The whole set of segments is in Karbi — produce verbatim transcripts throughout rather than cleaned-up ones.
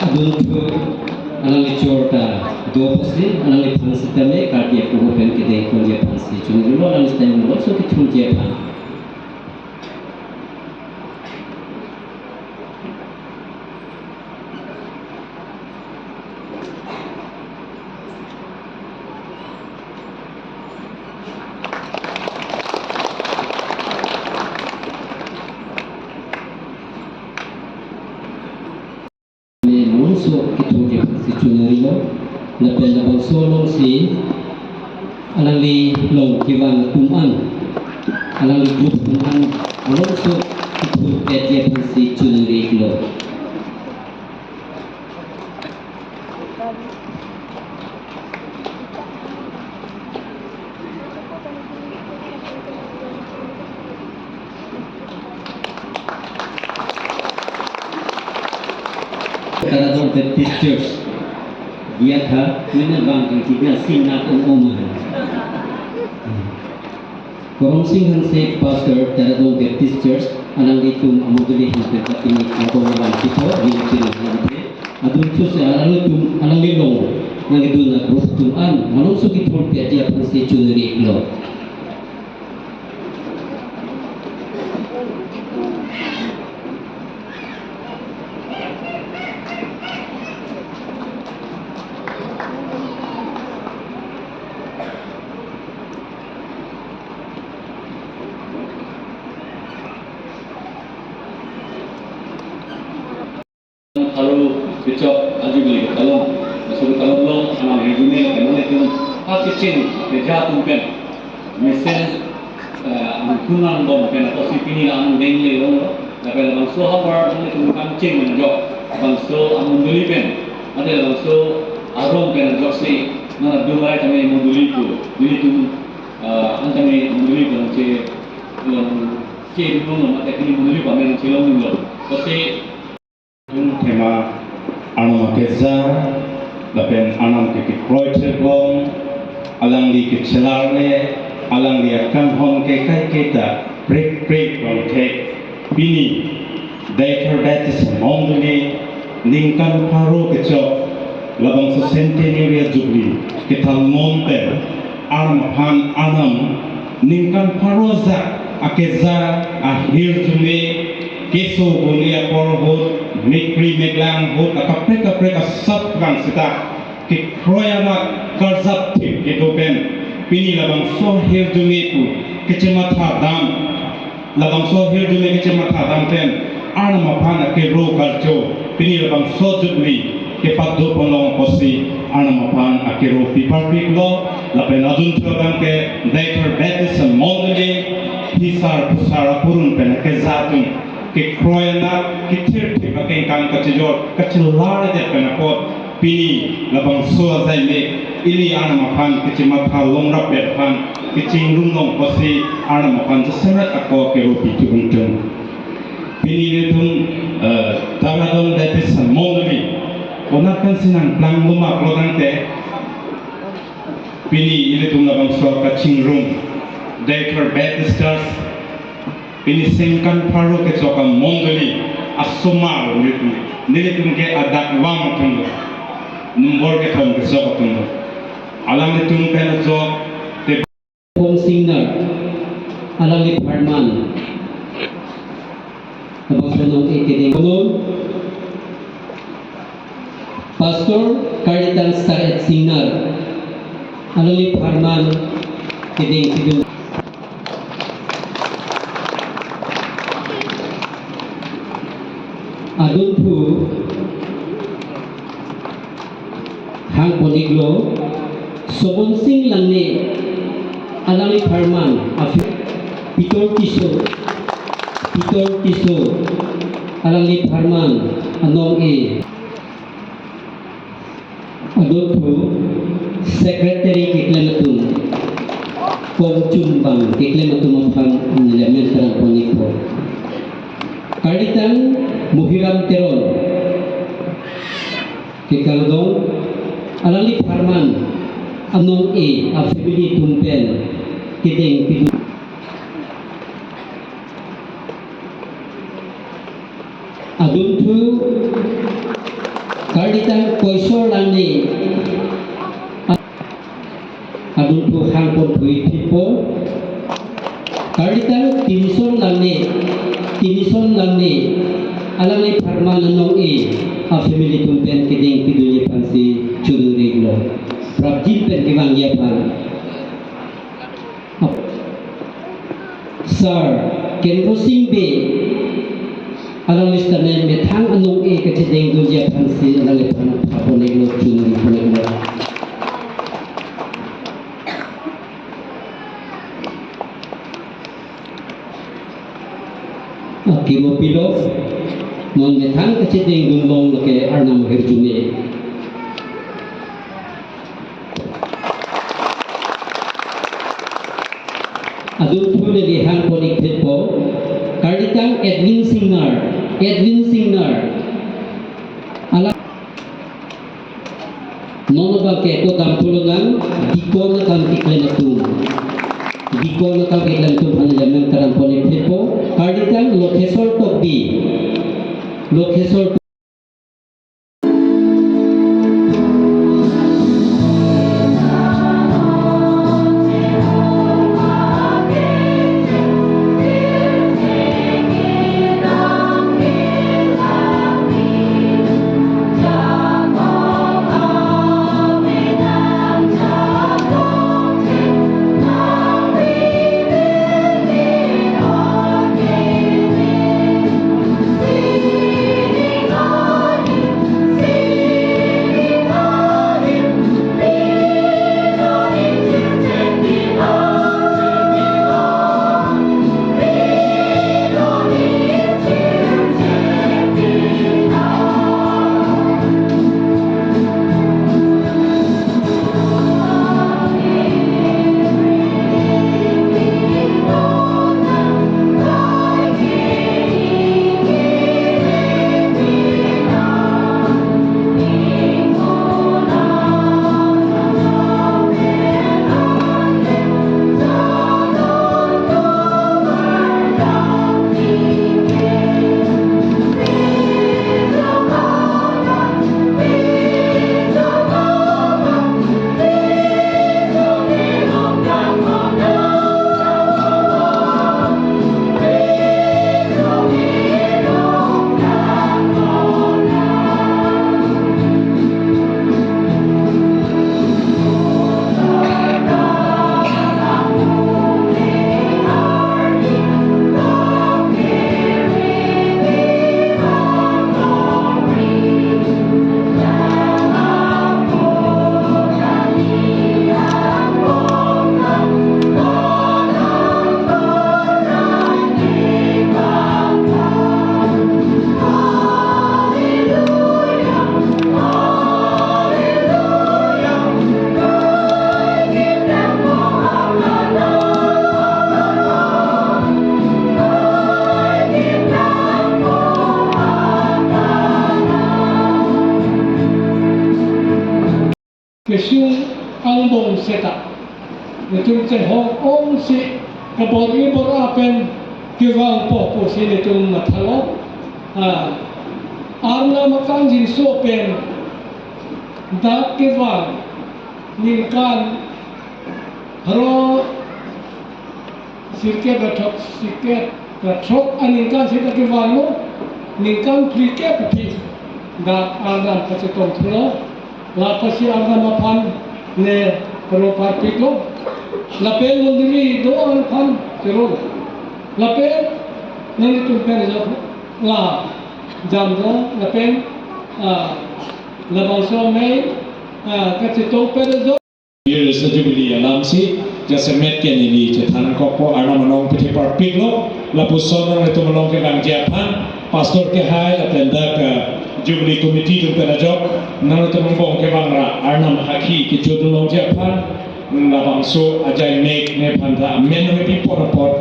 Adunthu alangli chor ta do pusi, alangliphan sitame kardi apu pen kedeng ponji aphansi chongnirilo, alangli sitame labangso kethurji aphan. Malomso kethurji aphansi chongnirilo, lapen labangso alongsi alangli along kevang atum an, alangli group atum an malomso kethurji aphansi chongnirilo. Taradong Baptist Church, dia tha, mena bang kita sing na ong ong. Koromsing Hanse, Pastor, Taradong Baptist Church, alanglitum amondoli hinte patini ako nalang kito, di pinang hinte. Adunthu si alanglitum, alangli along nangkedun a-group atum an malomso kethurji aphansi chongnirilo. Pharo kechok ajuli ketalong, laso ketalong along alang hirjume lapen nanglitum kachecheng keja atum pen mesen, eh, angkung angbong pen apotsi pini la amung dengle longlo, lapen labangso havar nanglitum kangcheng menjok, labangso amondoli pen, ante labangso arong pen ajoksi nangdun rai tame mondoli pu, nelitum, eh, an tame mondoli pu nangche, nangche nung lo mate pini mondoli pu amen nangchelongdunlo. Apotsi Tum thema Arnam akeja, lapen Arnam ke kekroi therbom, alangli kechelarle, alangli akanghon ke kaiketa prek prek bangthek. Pini Deithor Baptist Mondoli ningkan pharo kechok labangso Centenary Jubilee kethan non pen Arnam aphan Arnam ningkan pharo ajak akeja ahirjume keso boni apor ahut, mekri meklang ahut, akaprek kaprek asap lang seta kekroi anat karjap thip kedo pen pini labangso hirjume pu kechematha dam, labangso hirjume kechematha dam pen Arnam aphan akero karcho pini labangso Jubilee kepado ponlong apotsi Arnam aphan akero piparpiklo, lapen adunthu abang ke Deithor Baptist Mondoli hisar pusar apurun pen akeja atum kekroi anat kethir thip akengkang kachejor kachelardet pen apot pini labangso ajai me ili Arnam aphan kechematha longrap pen aphan kechingrum long apotsi Arnam aphan jasemet ako kero pithu ungtung. Pini ilitum, eh, Taradong Baptist Mondoli konat pensi nangplang loma klodang te, pini ilitum labangso kachingrum Deithor Baptist Church pini sengkan pharo kechok amondoli asomar nelitum, nelitum ke adak vang atumlo, nombor kethom kechok atumlo. Alanglitum pen ajok te Pom Singnar, alangli apharman. Labangso anong e kedeng. Konon, Pastor Karditang Sar-et Singnar, alangli apharman kedeng kedun. Adunthu hang pon-iklo, Sobonsing Langne, alangli apharman, afi-, Pitor Tisso, Pitor Tisso, alangli apharman, anong e. Adunthu secretary keklem atum, kongchum bang keklem atum aphan neli amen terang pon-ikpo. Karditang Muhiram Teron, kekangdong, alangli apharman, anong e, afamily atum pen kedeng kedun. Adunthu Karlitang Koisor Langne adunthu hangpon thui thipo. Karlitang Timsong Langne, Timsong Langne, alangli pharman anong-e a family atum pen kedeng pidunji aphansi choningri lo. Prapjin pen kevangji aphan. Sir Kendro Sing Bey, alangli sitame methang anong-e kachedengdunji aphansi alangliphan phaponek lo, choningri ponek lo. Akiro pilo, non methang kachedengdun long lake Arnam ahirjume. Adunthu neli hangpon-ik thepo, karlitang Edwin Singnar, Edwin Singnar. Ala non abangke ako damthu lonang, dikon akam keklem atum. Dikon akam keklem atum aphan neli amen karam pon-ik thepo, karlitang Lokhesor Tokbi. Lokhesor kesung angbong seta, netum chehong ongsi kabor-i bor-a pen kevangpo pusi netum mathalo. Ah, Arnam akangjinso pen dak kevang ningkan pharo sirkep ra throk, sirkep ra throk aningkan seta kevanglo, ningkan phlikep aphi dak Arnam kachetongthulo. Lapasi Arnam aphan ne paro parpiklo. Lapen mondoli do-an aphan chero. Lapen nelitum pen jo la jamlo lapen, ah, labangso amei, ah, kachetong pen jo. Years Jubilee alamsi jasemet ke neli chethan kokpo, Arnam anong pethe parpiklo. Lapuson nanglitum along kevangji aphan, Pastor kehai lapen dak, eh, Jubilee Committee atum pen ajok, nanglitum angbong kevang ra Arnam hakhi kejut longji aphan, labangso ajaimek nephan ta amen nangpi apor apor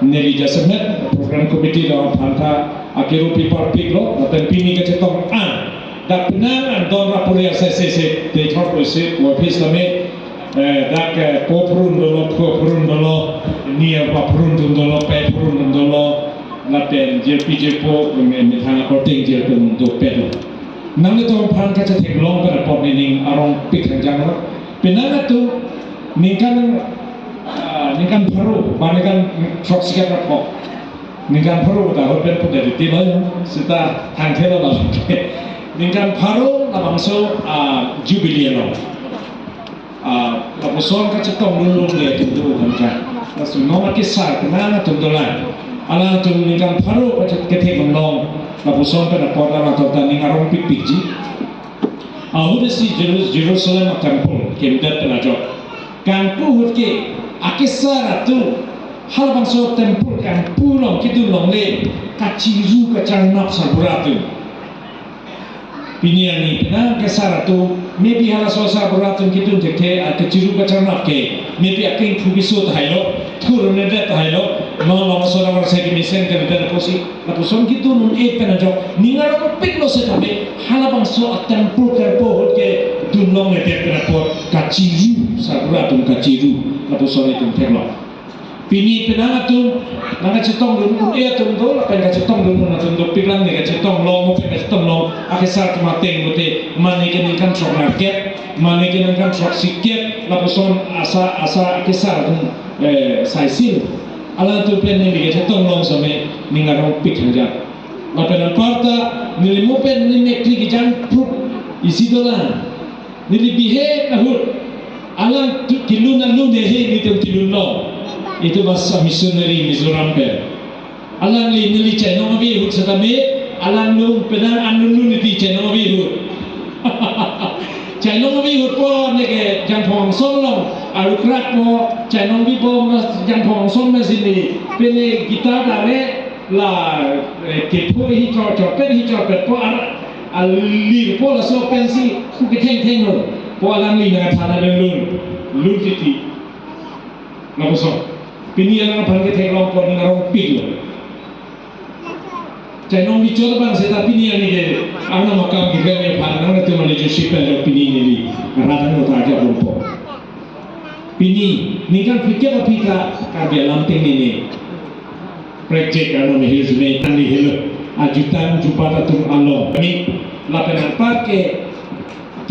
neli jasemet program committee along aphan ta akero pi parpiklo, lapen pini kachetong an dak penang an don rapori asai se se te thor ko se office lame, eh, dak, eh, po phrun dolo, pho phrun dolo, ni apa phrun dun dolo, pe phrun dun dolo, lapen jirpi jirpo, me, methang akorte jirpi dun dopet lo. Nanglitum aphan kachetheklong pen apot nening arongpik hangjang lo. Penang atum ningkan, ah, ningkan pharo, ba ningkan throksikep ra phongo. Ningkan pharo ta ahut pen pudet titi lo ya. Seta thangthelo lo. Ningkan pharo labangso, ah, jubilee lo. Ah, lapuson kachetong lulung le atum do kan ka. Laso non akesar penang atum dolang. Alangtum ningkan pharo kache-, ketheklong. Lapuson pen apot alangtum ta ning arongpikpikji. Ahut si Jeru-, Jerusalem a-temple kemedet pen ajok. Kangpu ahut ke akesar atum halabangso temple kangpu along kedun longle kachiru kacharnap sarbura atum. Pini arni penang kesar atum, maybe halaso sarbura atum kedun thekthe, ah, kachiru kacharnap ke, maybe akeng thu keso tahai lo, thur nedet tahai lo, non labangso labangso kemesen kemedet apotsi, lapuson kedun un-e pen ajok, ning arongpik lo setame, halabangso a-temple temple ahut kedun longledet pen apot, kachiru, sarbura atum kachiru, lapuson itum theklong. Pini penang atum, nangkachetong dun un-e atum do, lapen kachetong dun un atum do, piklang ne kachetong long, mo pen kachetong long, akesar atum ateng pute, mane ke ningkan throknerkep, mane ke ningkan throksikep, lapuson asa, asa akesar atum, eh, saisil. Alangtum pen neli kachetong long same, ning arongpik hangjang. Lapen anparta, neli mo pen ne mekri kejang prup, isi dolang. Neli bihek ahut, alang tu-, kelun alun he he nelitum kelun lo. Itum basa missionary Mizoram pen. Alangli neli chainong ave ahut setame, alanglong penang anlunglung neli chainong ave ahut. Chainong ave ahut po neke Jangphong Angsong along, arukrak po, chainong ave po mas Jangphong Angsong mas ini, pene guitar dare, la, eh, kepho hi chor chor pen hi chor pen po ar-, alir po laso pensi ku kethengtheng lo. Po alangli nangkethan alun lun. Lun titi. Lapuson. Pini alang aphan ketheklong po ning arongpik lo. Chainong bichot bang seta pini arni ke Arnam akam keklem aphan nangtum leadership pen lo pini neli. Radang lo ta aja po. Pini, ningkan phlikep aphi ta Karbi alam tengne ne. Project ano me hirjume tangli helo. Ajutan jupat atum along. Kami, lapen anparke,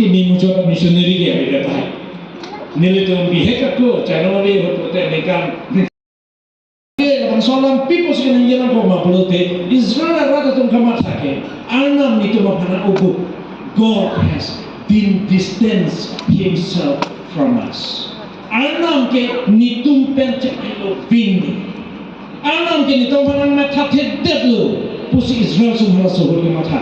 kimi mujot missionary ke ave tahai. Nelitum bihek ako, chainong ave ahut pute ningkan. Labangso alam pi pusi ningjelang ko ma pulote, Israel arat atum kamatha ke, Arnam netum aphan ubu. God has been distance himself from us. Arnam ke netum pen cheklo vin. Arnam ke netum aphan mathathedetlo pusi Israel atum halaso ahut kematha.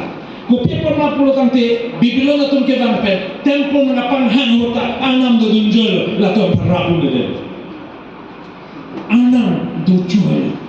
Kopi apot ma pulo tangte Babilon atum kevang pen temple nangpanghang ahut ta Arnam dodunjoi, latum aphan rapuledet. Arnam dojuidet.